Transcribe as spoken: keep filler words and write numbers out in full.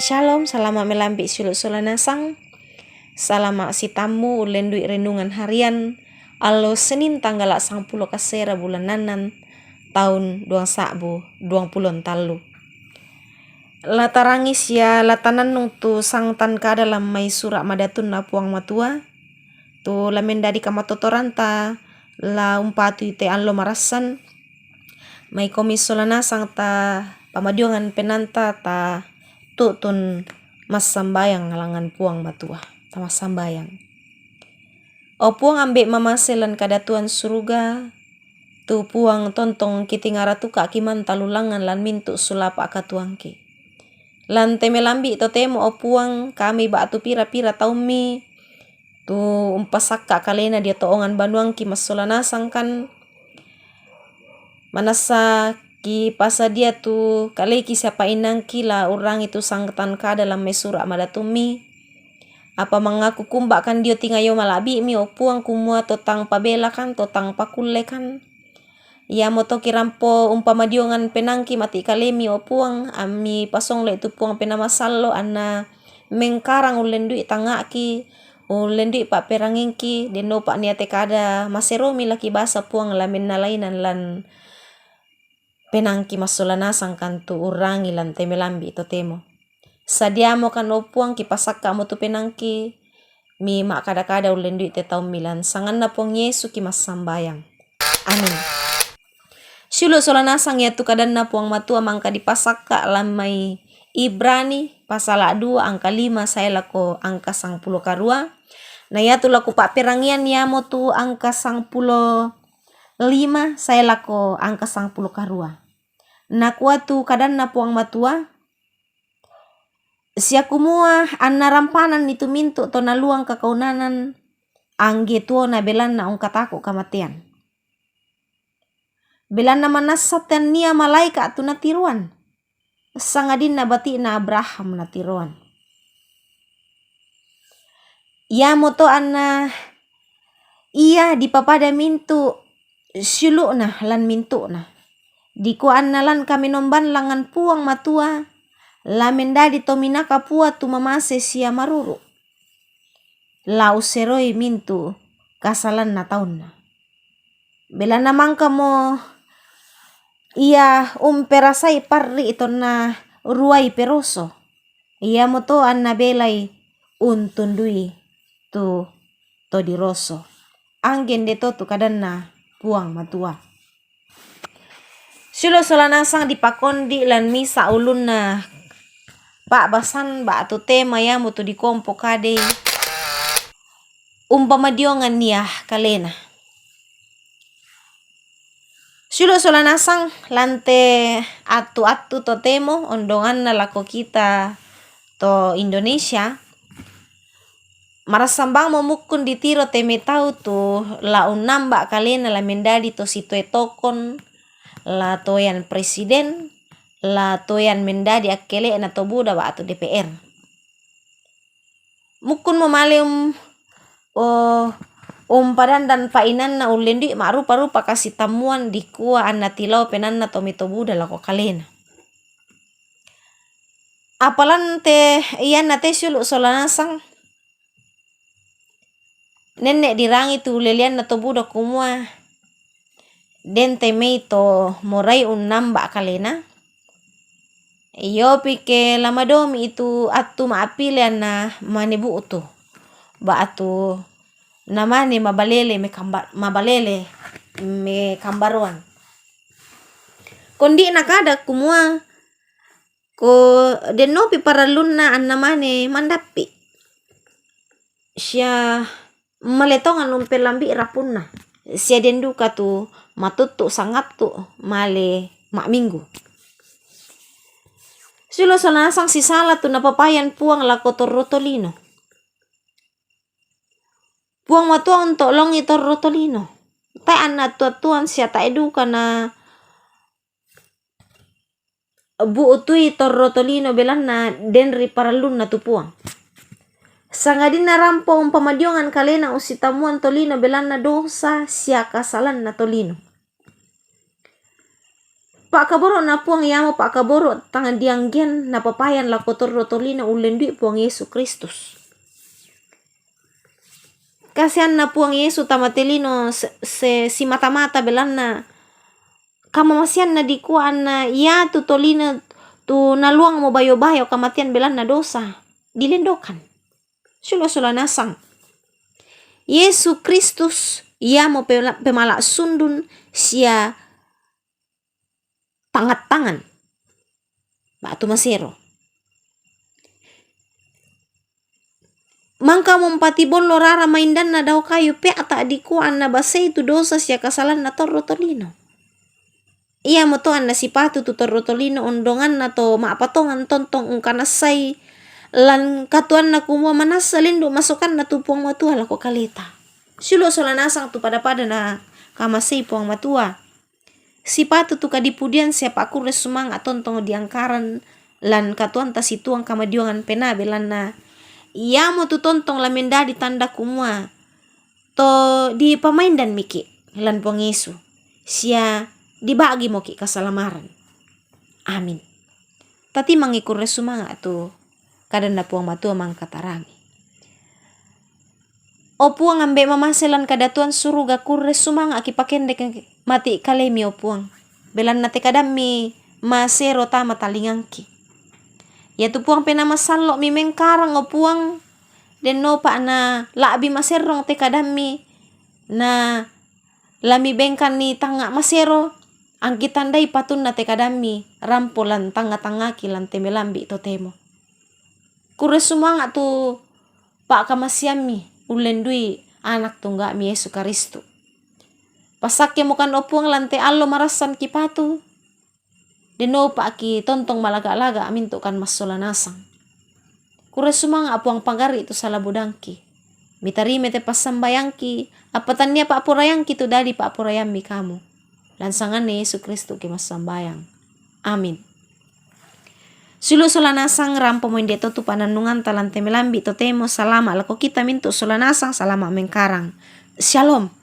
Shalom, salama' melambi' siulu' sola nasang. Salama' sitammu ullendui renungan harian allo Senin tanggala' sangpulo kasera bulan annan taun duang sa'bu duang pulo tallu. La tarangi sia la tanannung tu sangtan kada lan mai sura' madatunna Puang Matua, tu la mendadi kamatotoranta la umpatui te allo marassan. Maikomi sola nasang ta pamadiongan penanta ta tu'tun massambayang langngan Puang Matua. Ta massambayang. O Puang Ambe' mamase lan kadatuan suruga, tu Puang tontong kitingaratuka' kimantalu langngan lan mintu' sulapa' katuangki. Lan te melambi' totemo, o Puang, kami ba'tu pira-pira taummi tu umpasakka' kalena dio to'ongan banuangki massola nasangkan. Manassa kipasadia tu kaleki sia pa'inangki la urrangi tu sangtan kada lan mai sura' madatummi. Apa mangaku kumba'kan dio tingayo mala'bi'mi, o Puang, kumua to tang pabelakan, to tang pakullekan. Iamoto kirampo umpamadiongan penangki mati' kalemi, o Puang, ammi pasongle'i tu Puang Penaa Masallo', anna mengkarang ullendui tangnga'ki, ullendui pa'perangingki, dennopa nia te kada maseromi la kibasa Puang la mennalainan lan penangki massola nasangkan tu urrangi lan te melambi' totemo. Sadiamokan, o Puang, kipasakka'mo tu penangki, mi ma'kada-kada ullendui te taummi lan sanganna Puang Yesu kimassambayang. Amin. Siulu' sola nasang iatu kadanna Puang Matua mangka dipasakka' lan mai Ibrani pasala' dua angka lima sae lako angka sangpulo karua. Na iatu lako pa'perangian iamotu angka sangpulo lima sae lako angka sangpulo karua. Nakua tu kadanna Puang Matua, sia kumua anna rampananni tu mintu' to naluang kakaunanan, angge tuona belanna ungkatako' kamatean. Belanna manassa tannia malaeka' tu natiroan, sangadinna bati'na Abraham natiroan. Iamoto anna ia dipapada mintu' siulu'na lan mintu'na. Dikua anna lan kamenomban langngan Puang Matua, la mendadi to minakapua tu mamase sia maruru'. La usseroi mintu' kasalanna taunna. Belanna mangkamo ia umperasai parri' tonna ruai peroso. Iamoto anna belai untundui tu to diroso. Anggen deto tu kadanna Puang Matua. Siulu' sola nasang dipakondi' lan misa' ulunna pa'basan ba'tu tema iamotu dikompo kadei umpamadiongan ia kalena. Siulu' sola nasang lan te attu-attu totemo ondonganna lako kita to Indonesia, marassambangmo mukkun ditiro te mai tau tu la unnamba' kalena la mendadi to sitoe tokon, la toean presiden, la toean mendadi akkele'na to buda ba'tu D P R. Mukkunmo male um, o, umpadandan pa'inanna ullendui ma'rupa-rupa kasitammuan dikua anna tilao penanna to mai to buda lako kalena. Apalan te ianna te siulu' sola nasang, nenne' dirangi tu leleanna to buda kumua den te mai to morai unnamba' kalena. Iopi ke la madomi itu attu ma'appile anna mane bu'tu, ba'tu namane mabalele mekamba-, mabalele mekambaroan. Kondi'na kada kumua, ko dennopi parallunna anna mane mandappi'. Sia maletongan umpelambi' rapunna, sia den duka tu matuttu sangattu male ma'minggu. Siulu' sola nasang sisala tu napapayan Puang lako torro tolino. Puang Matua untolongi torro tolino. Tae' anna attu-attuan sia tae' duka na bu'tui torro tolino belanna den ri parallunna tu Puang. Sangadinna rampo umpamadiongan kalena ussitammuan tolino belanna dosa sia kasalanna tolino. Pa'kaboro'na Puang iamo pa'kaboro' tang dianggian napapayan lako torro tolino ullendu'i Puang Yesu Kristus. Kasianna Puang Yesu tamate lino se, se simata-mata belanna kamamasianna dikua anna iatu tolino tu naluang mo bayo-bayo kamatean belanna dosa dilendokan. Siulu' sola nasang. Yesu Kristus iamo pela, pemala' sundun sia tangnga-tangnga ba'tu masero. Mangkamo umpatibollo rara maindanna dao kayu pe'ta' dikua anna basei tu dosa sia kasalanna torro tolino. Iamoto anna sipatu tu torro tolino ondonganna to ma'patongan tontong ungkanassai, lan katuanna kumua manassa lendu' masokanna tu Puang Matua lako kaleta. Siulu' sola nasang tu pada-pada nakamasei Puang Matua. Sipatu tu kadipudian sia pa'kurre sumanga' tontong diangkaran lan katuanta situang kamaddiuangan penaa belanna iamotu tontong la mendadi tanda kumua to dipamaindanmiki' lan Puang Yesu sia diba'gimoki' kasalamaran. Amin. Tatimangngi kurre sumanga' tu kadanna Puang Matua mangkatarangi. O Puang, Ambe' mamase lan kadatuan suruga, kurre sumanga'ki' pakendek mati' kalemi, o Puang. Belanna te kadammi masero tama talingangki. Iatu Puang Penaa Masallo'mi mengkarang, o Puang, dennopa na la'bi maserrong te kadammi, na lami bengkanni tangnga' masero, angki tandai patunna te kadammi rampo lan tangnga-tangngaki lan te melambi' totemo. Kurre sumanga' tu pa'kamasiammi ullendui Anak Tungga'mi Yesu Karistu. Passakkemokan, o Puang, lan te allo marassan kipatu, dennopa ki tontong malaga'-laga' mintu' kan massola nasang. Kurre sumanga', Puang, pagarri' tu sala budangki. Mitarimai te passambayangki, appatannia pa'poraiangki tu dadi pa'poraiammi kamu. Lan sanganna Yesu Kristu ki massambayang. Amin. Siulu' sola nasang, rampomo inde to tu panannunganta lan te melambi' totemo. Salama' lako kita mintu' sola nasang, salama' mengkarang. Syalom.